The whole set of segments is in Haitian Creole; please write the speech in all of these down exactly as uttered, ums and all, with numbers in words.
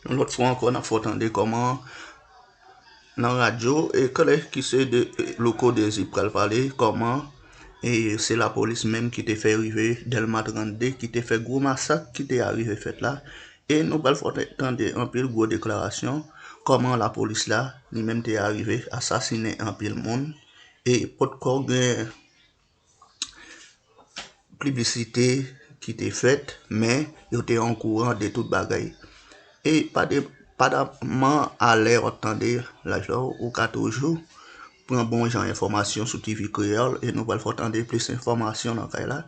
Yon lòt fwa ankò, n ap fè w tande kòman nan radyo Eklè ki se de Louko Dezi pral pale kòman e se lapolis menm ki te fè rive Dèlma trannde, ki te fè gwo masak ki te arive fèt la. E nou pral fè w tande anpil gwo deklarasyon kòman lapolis la li menm te arive asasinen anpil moun e potkò gen piblisite ki te fèt, men yo te okouran de tout bagay. E padaman a lè w ap tande live la, ou ka toujou pran bon jan enfòmasyon sou T V Kreyòl e nou pral fè w tande plis enfòmasyon nan kay la.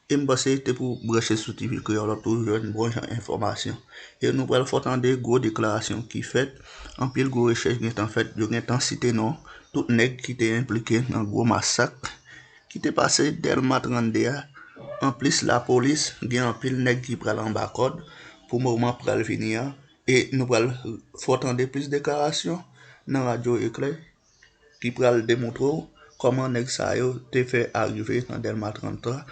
E m panse te pou branche sou T V Kreyòl w ap toujou jwenn bon jan enfòmasyon. E nou pral fè w tande gwo deklarasyon ki fèt, anpil gwo rechèch gentan fèt, yo gentan site non tout nèg ki te enplike nan gwo masak ki te pase Dèlma trannde a. Anplis, lapolis gen anpil nèg ki pral anba kòd pou moman pral vini an. E nou pral fè w tande plis deklarasyon nan radyo Eklè ki pral demontre w kòman nèg sa yo te fè arive nan Dèlma trannde a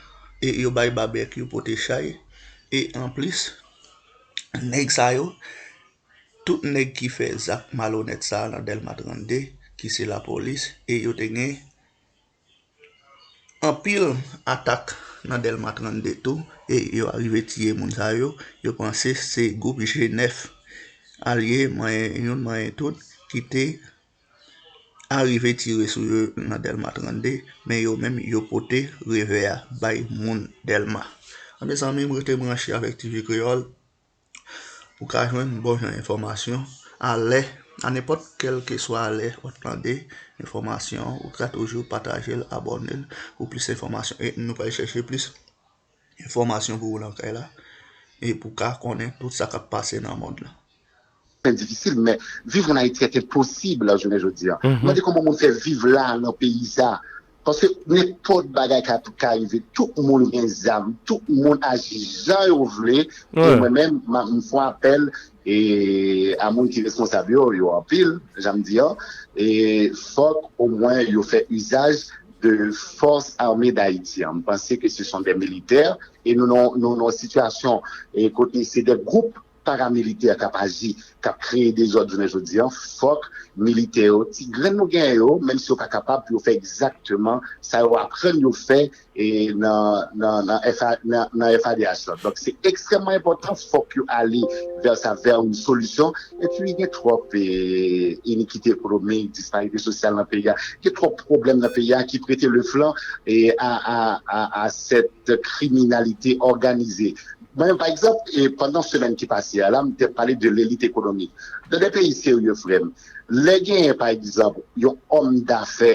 e yo bay babèk, yo pote chay. E anplis, nèg sa yo, tout nèg ki fè zak malonèt sa a nan Dèlma trannde, ki se lapolis, e yo te gen anpil atak nan Dèlma trannde tou, e yo arive tiye moun sa yo. Yo panse se gwoup G nèf alye, manyen youn, manyen tout, ki te arive tire sou yo nan Dèlma trannde, men yo menm yo pote revè a bay moun Dèlma. Mezanmi, rete branche avèk T V Kreyòl. Ou ka jwenn bon jan enfòmasyon a lè, a nenpòt kèlkeswa lè w ap tande enfòmasyon an, ou ka toujou pataje l, abòne l pou plis enfòmasyon. E nou pral chèche plis enfòmasyon pou ou nan kay la e pou w ka konnen tout sa k ap pase nan mond lan. Difisil, men viv an Ayiti est impossible jounen jodi a. Mande kòman moun fè viv la nan peyi sa. Paske nenpòt bagay ka, ka rive. Tout moun gen zam, tout moun aji jan yo vle. E mwen menm, m fè apèl e a moun ki responsab yo, yo anpil, jan m di an, e fòk omwen yo fè izaj de Force Armée d'Haïti an. M panse ke se son de militè e nou nan yon sitiyasyon e kote se de gwoup paramilitè k ap aji, k ap kreye dezòd jounen jodi an, fòk militè yo, ti grenn nou genyen yo, menm si yo pa kapab pou yo fè egzakteman sa yo aprann yo fè e nan, nan, nan, F A, nan, nan F A D H lan. Donk, se ekstrèmman enpòtan, fòk yo ale vè sa, vè yon solisyon. Epi, gen twòp e, inikite ekonomik, disparite sosyal nan peyi a, gen twòp pwoblèm nan peyi a ki prete le flan e, a, a, a, a sèt kriminalite òganize. Mwen, pa egzanp, e pandan semèn ki pase a la, m te pale de lelit ekonomik. Nan de peyi serye, frè m, lè genyen, pa egzanp, yon òm dafè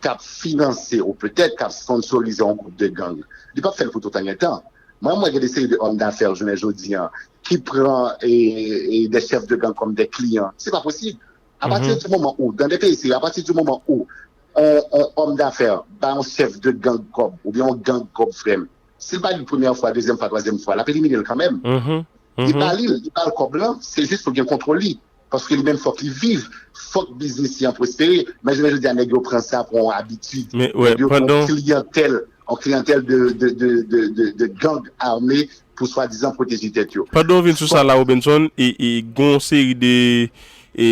k ap finanse ou petèt k ap sponsorize yon gwoup de gang, li p ap fè l pou tout anyen tan. Mwen, mwen gen de seri de òm dafè jounen jodi an ki pran e, e de chèf de gang kòm de kliyan. Se pa posib. Apati di moman ou, dans des pays sérieux, apati di moman ou, on, on òm dafè ba yon chèf de gang kòb, oubyen yon gang kòb, frè m, si l pa li l premyè fwa, dezyèm fwa, twazyèm fwa, l ap elimine l kanmenm. Li ba li l, li ba l kòb lan, se jis pou l gen kontwòl li. Paske li menm fòk li viv, fòk biznis li an pwospere. Men jounen jodi a, nèg yo pran sa pou yon abitid. Nèg yo pran yon kliyantèl, yon kliyantèl de, de, de, de, de, de gang ame pou swadizan pwoteje tèt yo. Pandan w vin sou sa la, Robenson, e, e, gen yon seri de, e,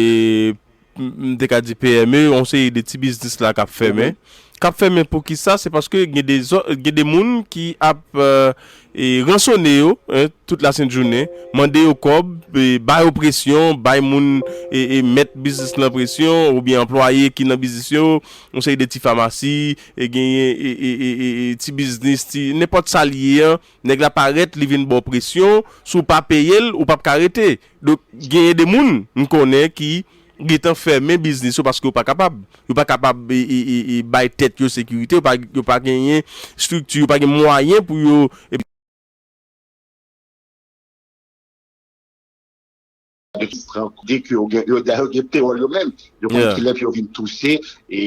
m, m te ka di P M E, yon seri de ti biznis la k ap fèmen. K ap fèmen poukisa? Se paske gen de, gen de moun ki ap, e, ransone yo, en, tout lasentjounen, mande yo kòb, e, ba yo presyon, bay moun, e, e, mèt biznis lan presyon, oubyen anplwaye ki nan biznis yo, yon seri de ti famasi, e, genyen, e, e, e, e, e, ti biznis, ti, nenpòt sa l ye an, nèg la parèt, li vin ba w presyon, si w pa peye l, ou p ap ka rete. Donk, genyen de moun, m konnen, ki gentan fèmen biznis yo paske yo pa kapab. Yo pa kapab e, e, e, e bay tèt yo sekirite, yo pa, yo pa genyen estrikti, yo pa gen mwayen pou yo. Dèyè yo gen pewòl yo menm, yo konn kilè pou yo vin touche e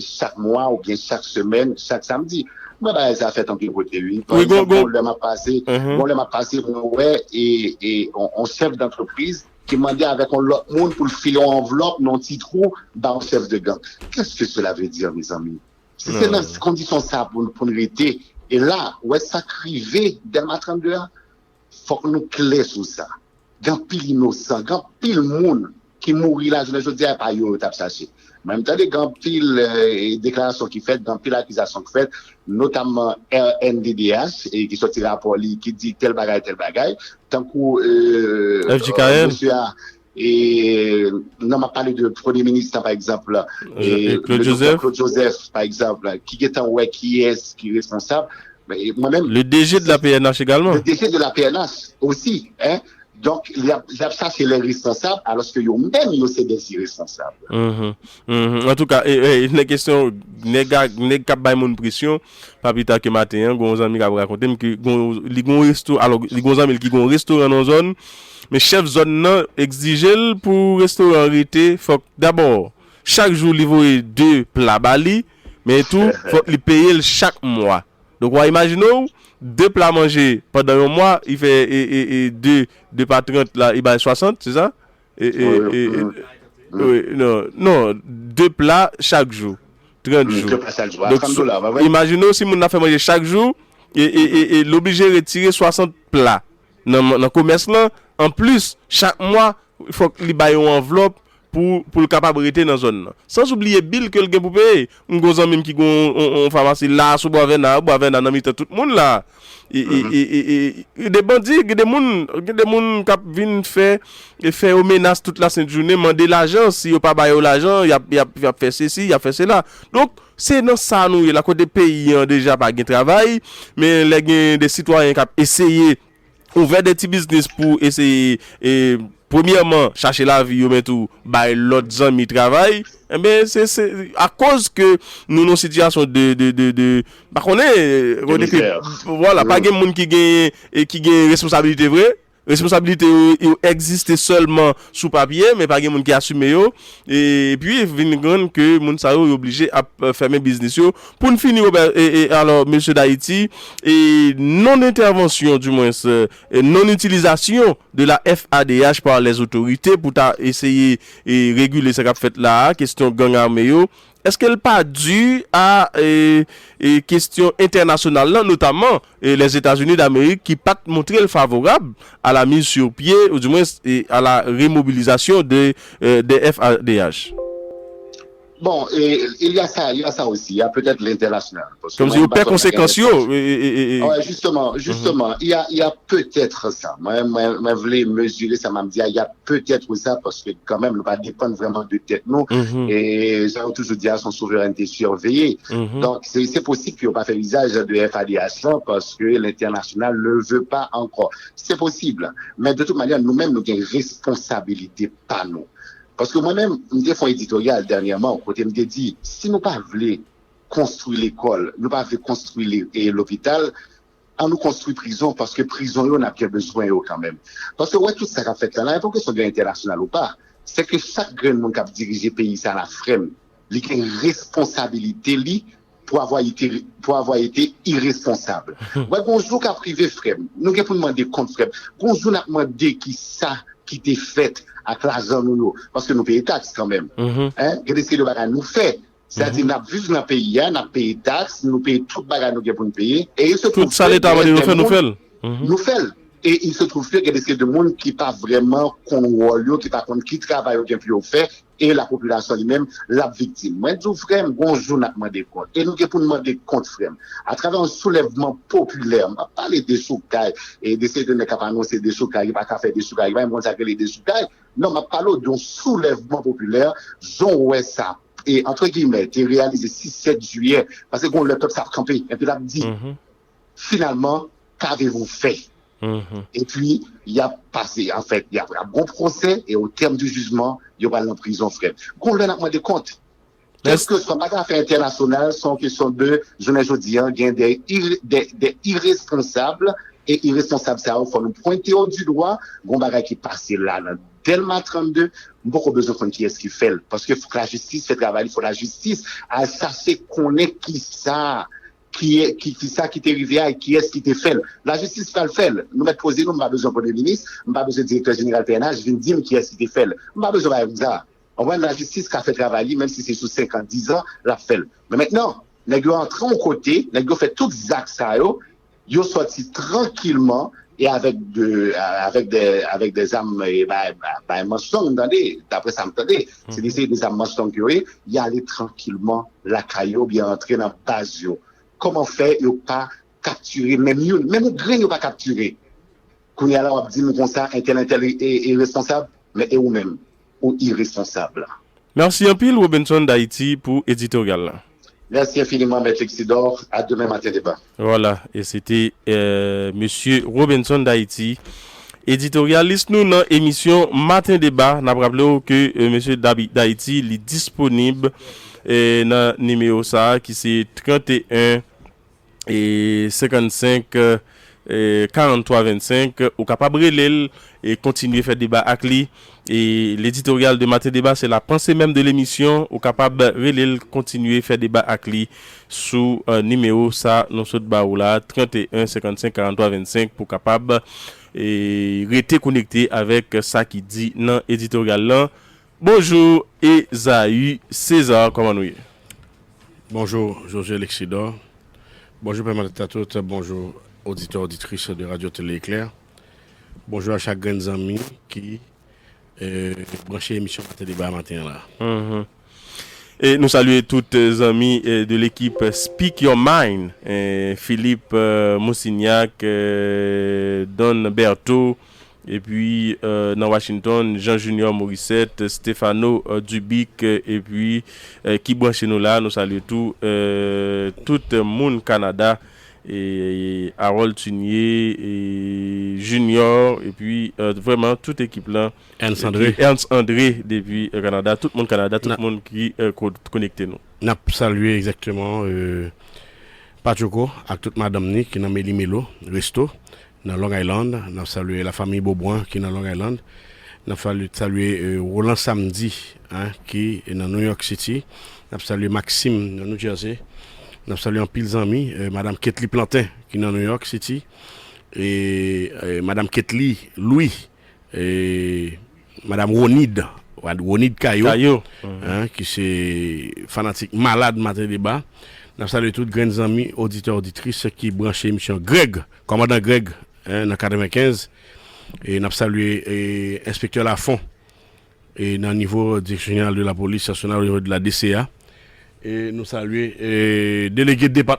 chak mwa oubyen chak semèn, chak samdi. Mwen bagay sa fèt anpil kote wi. Pa egzanp, gon lè m ap pase, gon lè m ap pase, mwen wè e, e on, on chèf dantrepriz ki mande avèk yon lòt moun pou l file yon anvlòp nan yon ti twou ba yon chèf de gang. Qu'est-ce que cela veut dire, mezanmi? Si se nan kondisyon sa pou, pou n rete, e la, ou wè sa k rive Dèlma trannde a, fòk nou klè sou sa. Gen anpil inosan, gen anpil moun ki mouri la jounen jodi a, e pa yo yo t ap chache. Mwen, m tande gen anpil eh, deklarasyon ki fèt, gen anpil akizasyon ki fèt, notamman R N D D H, e ki soti rapò li, ki di tèl bagay, tèl bagay. Tankou eh, F J K M. Mesye a, e, non, m ap pale de premye minis lan, pa egzanp, Claude Joseph, Claude Joseph, pa egzanp, ki gentan wè kiyès ki responsab. Mwen menm, le D G de la P N H également. Le D G de la P N H aussi, hein. Donk, li ap, li ap chache lè responsab, alòske yo menm, yo se de iresponsab. Mm -hmm. Mm -hmm. Antouka, e, e, nan kesyon, nèg, nèg k ap bay moun presyon, pa pita ke maten an, gon zanmi k ap rakonte m ke gon, li gon resto, alò, li gon zanmi l ki gon restoran nan zòn, men chèf zòn nan egzije l pou restoran rete, fòk dabò, chak jou li voye de pla ba li, men tou, fòk li peye l chak mwa. Donk, w a imajine w, de pla manje pandan yon mwa, li fè e, e, e, de, de pa trant la, li bay swasant, se sa? E, e, e, e, wi, non, non, de pla chak jou, trant jou. Donk, imajine w si moun nan fè manje chak jou, e, e, e, e l oblije retire swasant pla nan, nan komès lan. Anplis, chak mwa, fòk li bay yon anvlòp pou, pou l kapab rete nan zòn nan. San oubliye bil ke l gen pou peye. M gon zanmi m ki gon yon, yon famasi la sou Bwa Vèna, Bwa Vèna nan mitan tout moun la. E, e, e, e, e, gen de bandi, gen de moun, gen de moun k ap vin fè, e fè yo menas tout la sent jounen, mande lajan, si yo pa ba yo lajan, y ap, y ap, y ap fè sesi, y ap fè sela. Donk, se nan sa nou ye la, kote peyi an deja pa gen travay, men lè gen de sitwayen k ap eseye ouvè de ti biznis pou eseye, e, premyèman, chache lavi yo, men tou bay lòt zanmi travay, enben, se, se akoz ke nou nan sitiyasyon de, de, de, de, pa konnen, kote ke, vwala, pa gen moun ki genyen, e ki genyen responsabilite vre. Responsabilite yo, yo egziste sèlman sou papye, men pa gen moun ki asime yo. E, epi, vin rann ke moun sa yo, yo oblije ap, e, fèmen biznis yo. Pou n fini, Robert, e, e, alò, mesye Dayiti, e, non-entèvansyon, dimwens, e, non-itilizasyon de la F A D H par les autorités pou ta eseye, e, regile sa k ap fèt la a, kesyon gang ame yo, èske l pa di a, e, e, kesyon entènasyonal lan, notamman, e, Lèzetazini Damerik ki pa t montre l favorab à la mise sur pied, ou du moins, e, à la remobilisation de, e, des F A D H? Bon, e, il y a ça, il y a ça aussi, il y a peut-être l'international. Kòmsi yo pè konsekans yo. Justement, justement, il y a, il y a peut-être ça. Mwen, mwen, mwen vle mezire sa m ap di a, il y a peut-être ça, paske kanmenm, nou pa depann vrèman de tèt nou. E jan yo toujou di a, se yon souverènte siveye. Donk, se, se posib ke yo pa fè izaj de F A D H lan, paske l'enternasyonal ne veut pas encore. Se posib. Men de tout mannyè, nou menm, nou gen responsabilite pa nou. Paske mwen menm, m te fè yon editoryal dènyèman kote m te di, si nou pa vle konstwi lekòl, nou pa vle konstwi lopital, an nou konstwi prizon, paske prizon yo, n ap gen bezwen yo kanmenm. Paske w wè tout sa k ap fèt la, la, e pa kesyon de entènasyonal ou pa. Se ke chak grenn moun k ap dirije peyi sa la, frè m, li gen responsabilite li pour avoir été, pour avoir été irresponsable. Wè, gon jou k ap rive, frè m, nou gen pou n mande kont, frè m. Gon jou n ap mande ki sa ki te fèt ak lajan nou yo, paske nou peye taks kanmenm. Gen de seri de bagay nou fè. Sètadi, n ap viv nan peyi a, n ap peye taks, nou peye tout bagay nou gen pou n peye. E il se trouve tout sa Leta mande nou fè, nou fè l. Nou fè l. E il se trouve que gen de seri de moun ki pa vrèman konn wòl yo, ki pa konn ki travay yo gen pou yo fè, e lapopilasyon li menm, l ap viktim. Mwen di w, frè m, gon jou n ap mande kont. E nou gen pou n mande kont, frè m. Atravè yon soulèvman popilè, m ap pale dechoukay, e de seri de nèg k ap anonse dechoukay, ki pa ka fè dechoukay, ki pa menm konn sa k rele dechoukay. Non, m ap pale w de yon soulèvman popilè, jan w wè sa, e, antre giyimè, te reyalize sis, sèt jiyè, paske gon lè pèp sa ap kanpe, epi l ap di, finalman, qu'avez-vous fait? Epi, y ap pase, anfèt, y ap, y ap gon pwosè, e o tèm di jijman, yo pral nan prizon, frè m. Gon lè n ap mande kont. Kèlkeswa, pa ka fè entènasyonal, se yon kesyon de, jounen jodi a, gen de, de, de iresponsab, e iresponsab sa yo, fò nou pwente yo di dwa, gon bagay ki pase la nan Dèlma trannde, m poko bezwen konn kiyès ki fè l, paske fòk lajistis fè travay li, fòk lajistis al chache konnen kisa ki, ki, kisa ki te rive a e kiyès ki te fè l. Lajistis pral fè l. Nou mèt poze nou, m pa bezwen premye minis, m pa bezwen direktè jeneral P N H vin di m kiyès ki te fè l. M pa bezwen bagay konsa. Konprann, lajistis ka fè travay li, menm si se sou senk an, diz an, l ap fè l. Men mentnan, nèg yo antre yon kote, nèg yo fè tout zak sa yo, yo sòti trankilman, e avèk de, avèk de, avèk de zam, e bay, bay, bay mansong, tande, daprè sa m tande, se de, se de zam mansong yo ye, y ale trankilman lakay yo, oubyen antre nan baz yo. Kòman fè yo pa kaptire menm youn, menm yon grenn yo pa kaptire? Kounye a la, w ap di m konsa, entèl, entèl e, e, e responsab, men e ou menm, ou iresponsab. Mèsi anpil, Robinson D'Haïti, pou editoryal la. Mèsi enfiniman, Mèt Lexidor. A demen maten deba. Vwala, e se te, euh, mesye Robinson D'Haïti, editoryalis nou nan emisyon Maten Deba. N ap raple w ke, euh, mesye Dabi-, D'Haïti, li disponib, euh, nan nimewo sa a ki se trannteyen e senkannsenk, e, karanntwa vennsenk. Ou kapab rele l e kontinye fè deba ak li. E L'Éditorial de Matin Débat, c'est la pensée même de l'émission. Ou kapab rele l, kontinye fè deba ak li sou, e, nimewo sa nou sot ba ou la, trannteyen senkannsenk karanntwa vennsenk, pou kapab, e, rete konekte avèk sa ki di nan editoryal lan. Bonjou, Esaü César, kòman nou ye? Bonjou, José Lexidor. Bonjou, Pè Matant tout. Bonjou, oditè, oditris de Radio Télé Éclair. Bonjou a chak grenn zanmi ki, euh, branche emisyon Maten Deba maten an la. Mhm. E nou salye tout, euh, zanmi, euh, de l'équipe Speak Your Mind, euh, Philippe, euh, Monsignac, euh, Don Bertho, epi, euh, nan Washington, Jean Junior Morissette, Stefano, euh, Dubic, euh, epi, euh, ki branche nou la, nou salye tou, euh, tout moun Kanada, e Harold Tunier, e Junior, epi, euh, vrèman tout ekip lan. Ernst André. Epi Ernst André depi, euh, Kanada, tout moun Kanada, tout moun ki, euh, ko-, konekte nou. N ap salye egzakteman, euh, Patchoko ak tout madanm ni ki nan Meli Melo Resto nan Long Island. N ap salye lafanmi Beaubrun ki nan Long Island. N ap salye, salye, euh, Roland Samedi, hein, ki nan New York City. N ap salye Maxime nan New Jersey. N ap salye anpil zanmi, euh, madanm Ketly Plantin ki nan New York City. E, euh, madanm Ketly Louis, e madanm Ronide, Ronide Kayo, Kayo. Mhm. Hein, ki se fanatik malad Maten Deba. N ap salye tout grenn zanmi, oditè, oditris ki branche emisyon Greg, kòmandan Greg, hein, nan katrevenkenz. E n ap salye, e, enspektè Lafon, e nan nivo direksyon jeneral de la polis nasyonal, o nivo de la D C A. E nou salye, e, delege depatman